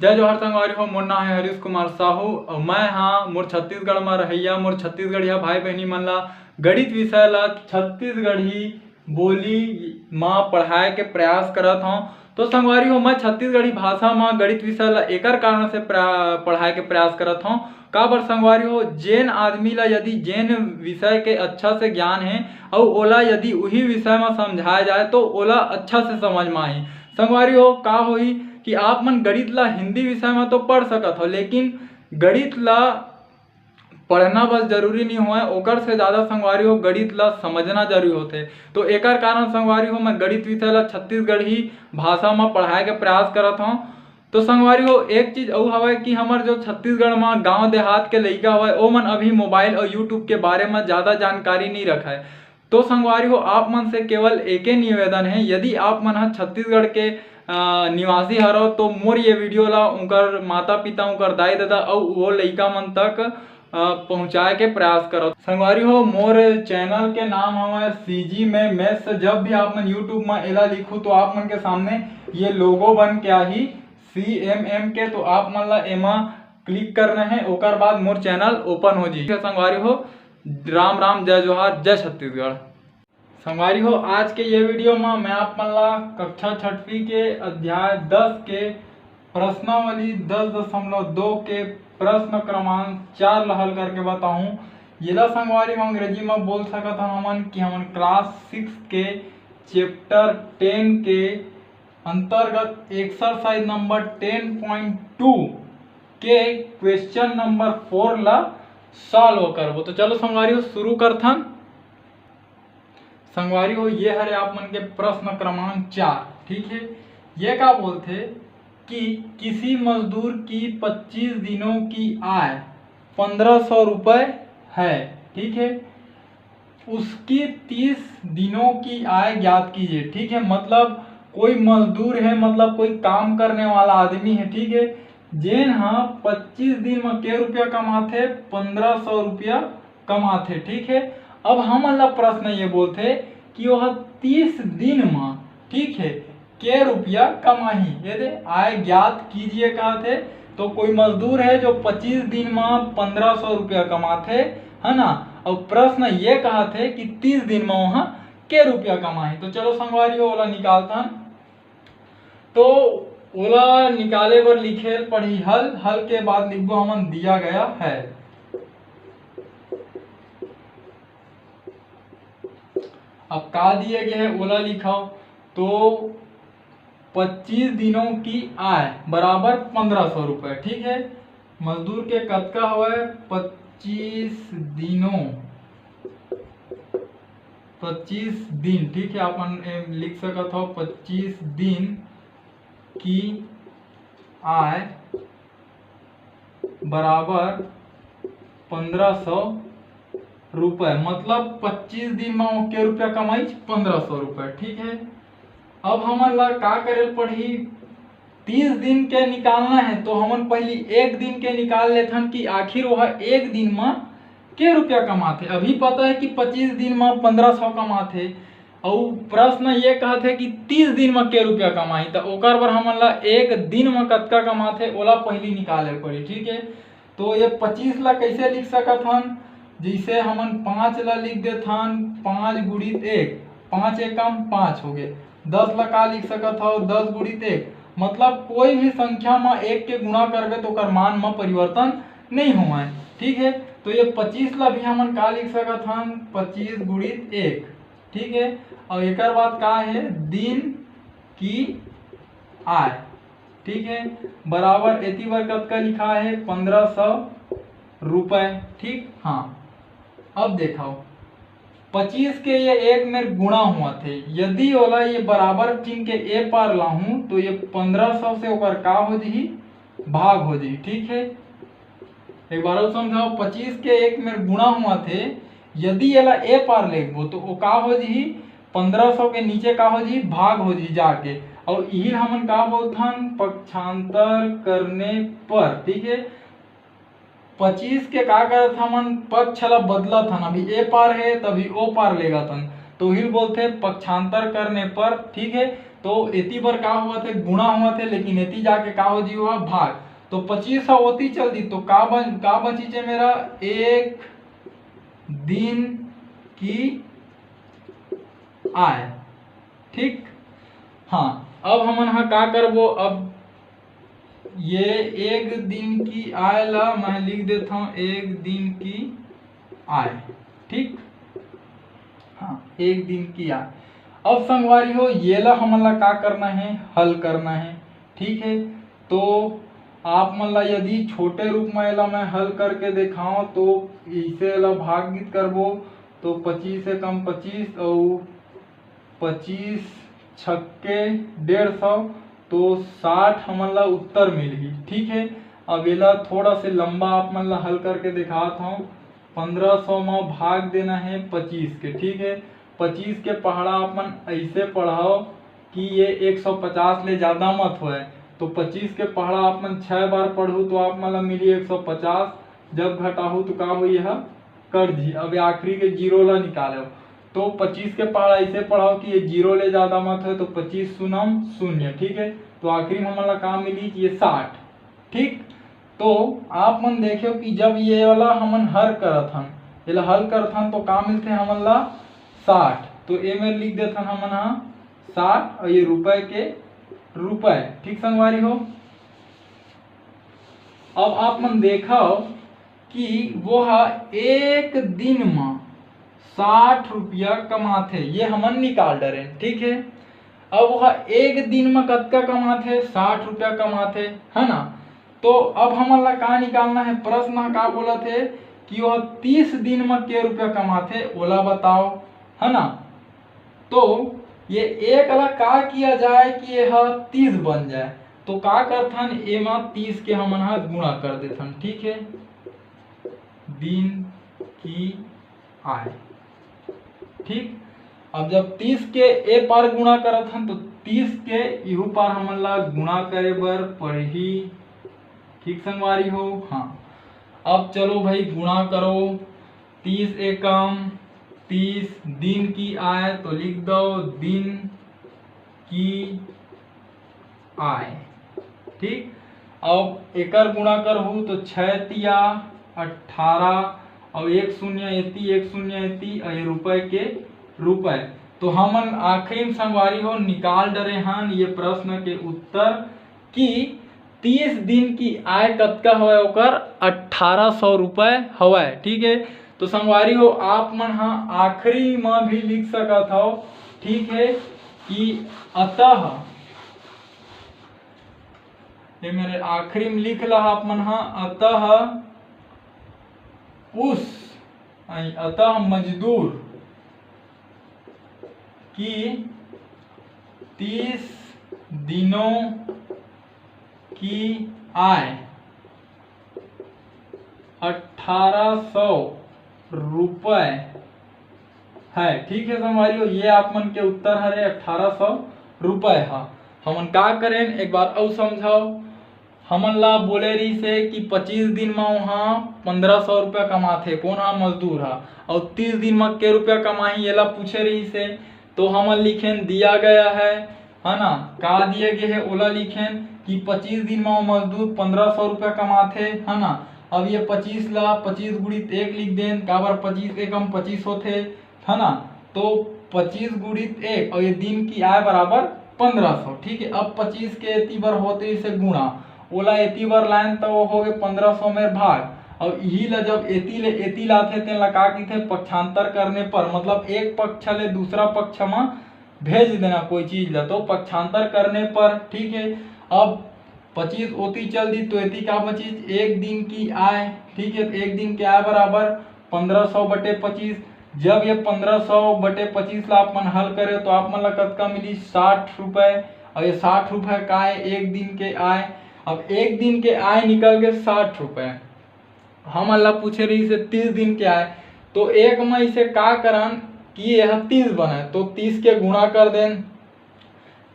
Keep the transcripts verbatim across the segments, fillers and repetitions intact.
जय जोहार संगवारी हो, मोर नाम है हरीश कुमार साहू अउ मैं हाँ मोर छत्तीसगढ़ म रहइया मोर छत्तीसगढ़िया भाई बहनी मन ला गणित विषय ला छत्तीसगढ़ी बोली म पढ़ाए के प्रयास करत हौं। तो संगवारी हो, मैं छत्तीसगढ़ी भाषा म गणित विषय ला एकर कारण से प्रा-, पढ़ाए के प्रयास करत हौं। काबर संगवारी हो, जेन आदमी ला यदि जेन विषय के अच्छा से ज्ञान हे अउ ओला यदि उही विषय म समझाए जाए तो ओला अच्छा से समझ म आही। संगवारी हो, का होही कि आप मन गणित ला हिंदी विषय म तो पढ़ सकत हो, लेकिन गणित ला पढ़ना बस जरूरी नहीं होय, ओकर से ज़्यादा संगवारी हो गणित ला समझना जरूरी होथे। तो एकर कारण संगवारी हो मैं गणित विषय ला छत्तीसगढ़ी भाषा म पढ़ाए के प्रयास करत हौं। तो संगवारी हो, एक चीज अउ हवय कि हमर जो छत्तीसगढ़ म गांव देहात के लइका हवय, ओमन अभी मोबाइल अउ YouTube के बारे म ज्यादा जानकारी नइ रखय। तो संगवारी हो, आप मन से केवल एके निवेदन हे, यदि आप मन ह छत्तीसगढ़ के, अ, निवासी हरव, तो मोर ये वीडियो ला उनकर माता पिता, उनकर दाई ददा अउ वो लइका मन तक, अ, पहुंचाए के प्रयास करव। संगवारी हो, मोर चैनल के नाम हवय CG में Maths। जब भी आप मन YouTube म एला लिखू, तो आप मन के सामने ये लोगो बन के आही CMM के, तो आप मन ला एमा क्लिक करना है, ओकर बाद मोर चैनल ओपन हो जाही। संगवारी हो, राम राम, जय जोहार, जय छत्तीसगढ़। संगवारी हो, आज के ये वीडियो म मैं आप मन ला कक्षा छठवीं के अध्याय दस के प्रश्नावली दस दशमलव दो के प्रश्न क्रमांक चार ला हल करके बताहूँ। येला संगवारी हो अंग्रेजी म बोल सकत हन हमन कि हमन class six के chapter ten के अंतर्गत exercise number ten point two के question number four ला solve करबो। तो चलो संगवारी हो, शुरू करथन। संगवारी हो, ये हरे आप मन के प्रश्न क्रमांक चार, ठीक है। ये का बोलथे कि किसी मजदूर की पच्चीस दिनों की आय पन्द्रह सौ रुपये है, ठीक है, उसकी तीस दिनों की आय ज्ञात कीजिए, ठीक है। मतलब कोई मजदूर है, मतलब कोई काम करने वाला आदमी है, ठीक है, जेन ह पच्चीस दिन म के रुपया कमाथे? पन्द्रह सौ रुपया कमाथे, ठीक है। अब हमन ला प्रश्न ये बोलथे कि ओह तीस दिन म, ठीक है, के रुपया कमाही? ये दे, आय ज्ञात कीजिए कहत हे, तो कोई मजदूर है जो पच्चीस दिन म पन्द्रह सौ रुपया कमाथे, है ना? अउ प्रश्न ये कहत हे कि तीस दिन म ओह के रुपया कमाही। तो चलो संगवारी हो, ओला निकालथन। तो ओला निकाले बर लिखे ल पड़ही हल, हल के बाद लिखबो हमन दिया गया है। अब का दिए गए है ओला लिखव। तो पच्चीस दिनों की आय बराबर पन्द्रह सौ रुपये, ठीक है। मजदूर के कतका हवय? पच्चीस दिनों, पच्चीस दिन, ठीक है, अपन ए लिख सकत हो, पच्चीस दिन की आय बराबर पन्द्रह सौ रुपये, मतलब पच्चीस दिन में वो के रुपया कमाई? पन्द्रह सौ रुपये, ठीक है। अब हमन ला का करे ल पड़ही? तीस दिन के निकालना है, तो हमन पहली एक दिन के निकाल लेथन कि आखिर वह एक दिन में के रुपया कमाथे। अभी पता है कि पच्चीस दिन में पन्द्रह सौ कमाथे, अउ प्रश्न ये कहत हे कि तीस दिन म के रुपया कमाही, त ओकर बर हमन ला एक दिन म कतका कमाथे, ओला पहिली निकाले ल पड़ही, ठीक है। तो ये पच्चीस ला कइसे लिख सकत हन? जइसे हमन पाँच ला लिख देथन, पाँच गुणित एक, पाँच एकम पाँच हो गे। दस ला का लिख सकत हव? दस गुणित एक, मतलब कोई भी संख्या म एक के गुणा करबे तो ओकर मान म परिवर्तन नहीं होवय, ठीक है। तो ये पच्चीस ला भी हमन का लिख सकत हन? पच्चीस गुणित एक, ठीक है। और एकर बाद का है? दिन की आय, ठीक है, बराबर एती बर कतका लिखा है? पन्द्रह सौ रुपये, ठीक। हाँ, अब देखो, पच्चीस के ये एक मेर गुणा हुआ थे, यदि ओला ये बराबर चिन्ह के ए पार लाहूँ तो ये पन्द्रह सौ से ओकर का हो जही? भाग हो जही, ठीक है। एक बार अउ समझाओ, पच्चीस के एक मेर गुणा हुआ थे, यदि एला ए पार लेगबो तो ओ का हो जही? पन्द्रह सौ के नीचे का हो जही? भाग हो जही जाके। और इही हमन का बोलथन? पक्षांतर करने पर, ठीक है। पच्चीस के का करत हमन? पक्ष ला बदलत हन, अभी ए पार है तभी ओ पार लेगत हन। तो उही ल बोलथे पक्षांतर करने पर, ठीक है। तो एती बर का होवत हे, गुणा होवत हे, लेकिन एती जाके का हो जी, ओहा भाग। तो पच्चीस ह ओती चल दी, तो का बन, का बचिस हे मेरा, एक दिन की आय, ठीक। हाँ, अब हमन ह का करबो, अब ये एक दिन की आय ला मैं लिख देथव एक दिन की आय, ठीक। हाँ, एक दिन की आय। अब संगवारी हो, ये ला हमन ला का करना है, हल करना है, ठीक है। तो आप मन ला यदि छोटे रूप में एला मैं हल करके देखाओ तो इसे ला भागित करबो तो पच्चीस एकम पच्चीस और पच्चीस छक्के डेढ़ सौ, तो साठ हमन ला उत्तर मिलही, ठीक है। अब एला थोड़ा से लंबा आप मन ला हल करके दिखात हूँ। पंद्रह सौ में भाग देना है पच्चीस के, ठीक है। पच्चीस के पहाड़ा आप मन ऐसे पढ़ाओ कि ये एक सौ पचास ले ज़्यादा मत होए। तो पच्चीस के पहाड़ा आप मन छः बार पढ़ू तो आप मन ला मिली एक सौ पचास, जब घटाहू तो का होई, यह कट जी। अब आखिरी के जीरो ला निकालो, तो पच्चीस के पहाड़ा ऐसे पढ़ाओ कि ये जीरो ले ज़्यादा मत होए, तो पच्चीस शून्यम शून्य, ठीक है। तो आखिरी में हमन ला का मिली कि ये साठ, ठीक। तो आप मन देखियो कि जब ये वाला हमन हर करत हन, एला हल करत हन तो का मिलथे हमन ला, साठ। तो ए में लिख देथन हमन हा साठ और ये रुपए के रुपए, ठीक संगवारी हो। अब आप मन देखो कि वो हा एक दिन म साठ रुपया कमाथे, ये हमन निकाल डरेन, ठीक है। अब वो हा एक दिन म कतका कमाथे, साठ रुपया कमाथे, है ना। तो अब हमन ला का निकालना है, प्रश्न का बोलत है कि वो तीस दिन म के रुपया कमाथे, ओला बताओ, है ना। तो ये एक ला का किया जाए कि ये हा तीस बन जाए, तो का करथन, एमा तीस के हमन हा गुणा कर देथन, ठीक है, दिन की आय, ठीक। अब जब तीस के ए पार गुणा करत हन तो तीस के इहू पार हमन ला गुणा करे बर पड़ही, ठीक संगवारी हो। हाँ, अब चलो भाई गुणा करो, तीस एकम तीस दिन की आय तो लिख दो दिन की आय, ठीक। अब एकर गुणा करहू तो छः तिया अट्ठारह और एक शून्य एती, एक शून्य एती और ये रुपए के रुपए। तो हमन आखिरी में संगवारी हो निकाल डरे हन ये प्रश्न के उत्तर कि तीस दिन की आय कतका हवय, ओकर अट्ठारह सौ रुपए हवय, ठीक है। तो संगवारी हो, आप मन ह आखिरी म भी लिख सकत हव, ठीक है, कि अतः, ये मेरे आखिरी में लिख ला आप मन ह, अतः उस, अतः मजदूर की तीस दिनों की आय अट्ठारह सौ रुपए है। ठीक है संगवारी हो, ये आप मन के उत्तर हरे अट्ठारह सौ रुपए हा। हमन का करेन, एक बार अउ समझाओ। हमन ला बोले रहिस हे कि पच्चीस दिन म ओहा पंद्रह सौ रुपया कमाथे, कोन हा? मजदूर हा। अउ तीस दिन म के रुपया कमाही, एला पूछे रहिस हे। तो हमन लिखेन दिया गया है, है ना, का दिए गे हे ओला लिखेन कि पच्चीस दिन म वो मजदूर पंद्रह सौ रुपया कमाथे, है ना। अब ये पच्चीस ला पच्चीस गुणित एक लिख देन, काबर पच्चीस एकम पच्चीस होथे, है ना। तो पच्चीस गुणित एक और ये दिन की आय बराबर पंद्रह सौ। ठीक है, अब पच्चीस के एती बर होत रहिस हे गुणा, ओला एती बर लायन त वो हो गए पंद्रह सौ में भाग, और इही ला जब एती ले एती लाथे तेन ला का कहिथे? पक्षांतर करने पर, मतलब एक पक्ष ले दूसरा पक्ष म भेज देना कोई चीज ला, तो पक्षांतर करने पर। ठीक है, अब पच्चीस ओती चल दी तो एती का बचिस? एक दिन की आय। ठीक है, तो एक दिन की आय बराबर पंद्रह सौ बटे पच्चीस। जब ये पंद्रह सौ बटे पच्चीस ला आप मन हल करे तो आप मन ला कतका मिली? साठ रुपए। और ये साठ रुपए का है? एक दिन के आय। अब एक दिन के आय निकल गए साठ रुपए, हमन ला पूछे रहिस हे तीस दिन के आय, तो एक म इसे का करन कि यह तीस बने, तो तीस के गुणा कर देन,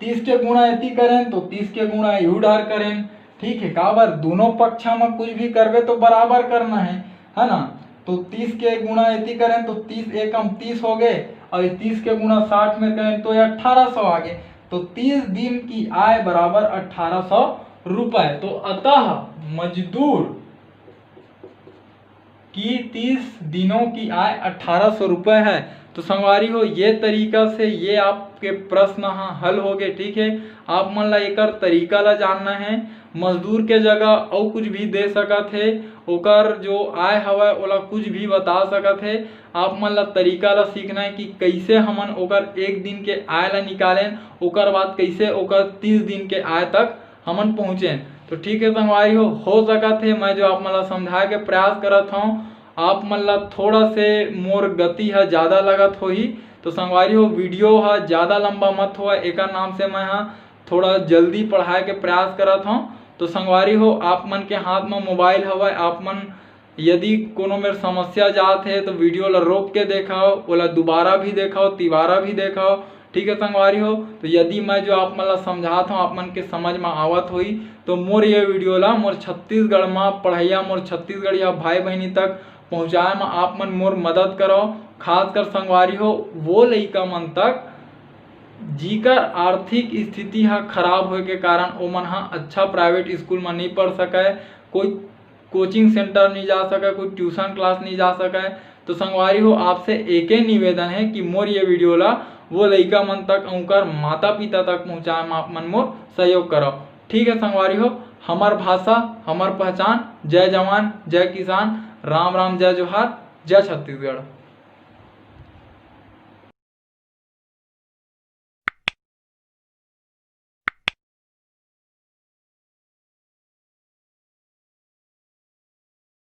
तीस के गुणा एती करेन तो तीस के गुणा इहू डार करेन। ठीक है, काबर दोनों पक्ष म कुछ भी करबे तो बराबर करना है, है ना। तो तीस के गुणा एती करेन तो तीस एकम तीस हो गए, और तीस के गुना साठ में करें तो ये अठारह सौ आ गए। तो तीस दिन की आय बराबर अठारह सौ रुपए। तो अतः मजदूर की तीस दिनों की आय अठारह सौ रुपए है। तो संगवारी हो, ये तरीका से ये आपके प्रश्न ह हल हो गए। ठीक है, आप मन ला एकर तरीका ला जानना है। मजदूर के जगह अउ कुछ भी दे सकत हे, ओकर जो आय हवय ओला कुछ भी बता सकत हे। आप मन ला तरीका ला सीखना है कि कैसे हमन ओकर एक दिन के आय ला निकालें, ओकर बाद कैसे ओकर तीस दिन के आय तक हमन पहुँचें। तो ठीक है संगवारी हो, हो सकत हे मैं जो आप मन ला समझाए के प्रयास करत हूँ, आप मन ला थोड़ा से मोर गति ह ज़्यादा लगत होही। तो संगवारी हो, वीडियो ह ज़्यादा लंबा मत होवय, एकर नाम से मैं ह थोड़ा जल्दी पढ़ाए के प्रयास करत हूँ। तो संगवारी हो, आप मन के हाथ में मोबाइल हवय, आप मन यदि कोनो मेर समस्या जात हे तो वीडियो ला रोक के देखव, ओला दोबारा भी देखव, तिबारा भी देखव। ठीक है संगवारी हो, तो यदि मैं जो आप मन ला समझात हूँ आप मन के समझ में आवत होही तो मोर ये वीडियो ला मोर छत्तीसगढ़ में पढ़ैया मोर छत्तीसगढ़िया भाई बहिनी तक पहुँचाए में आप मन मोर मदद करव। खासकर संगवारी हो, वो लइका मन तक जिकर आर्थिक स्थिति ह खराब होए के कारण ओमन ह अच्छा प्राइवेट स्कूल में नहीं पढ़ सकय, कोई कोचिंग सेंटर नहीं जा सकय, कोई ट्यूशन क्लास नहीं जा सकय। तो संगवारी हो, आपसे एके निवेदन है कि मोर ये वीडियो ला वो लइका मन तक, उनकर माता पिता तक पहुँचाए में आप मन मोर सहयोग करव। ठीक है संगवारी हो, हमर भाषा, हमर पहचान। जय जवान, जय किसान, राम राम, जय जोहार, जय छत्तीसगढ़।